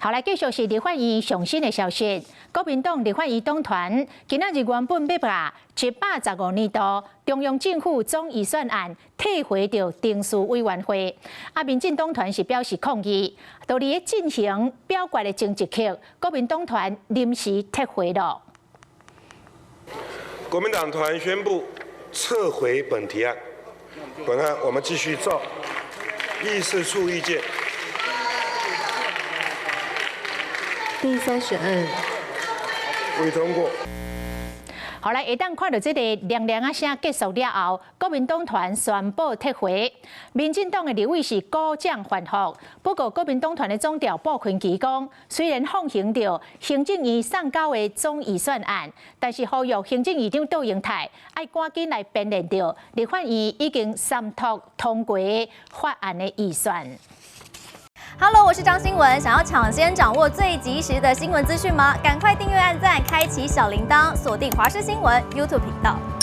好，來繼續是立法院上新的消息。國民黨立法院黨團今仔日原本欲把115年度中央政府總預算案退回著程序委員會，啊，民進黨團是表示抗議。佇咧進行表決的前一刻，國民黨團臨時撤回了。國民黨團宣布撤回本提案，本案我們繼續照議事處意見。第30案，未通過。後來會當看著這个涼涼仔聲結束了後，國民黨團宣布撤回，民進黨的立委是鼓掌歡呼。不過國民黨團的總召傅崑萁講，雖然放行著行政院送交的總預算案，但是呼籲行政院長卓榮泰愛趕緊來編練著立法院已經三讀通過法案的預算。 Hello，我是張新聞。想要搶先掌握最及時的新聞資訊嗎？趕快訂閱、按讚、開啟小鈴鐺，鎖定華視新聞 YouTube 頻道。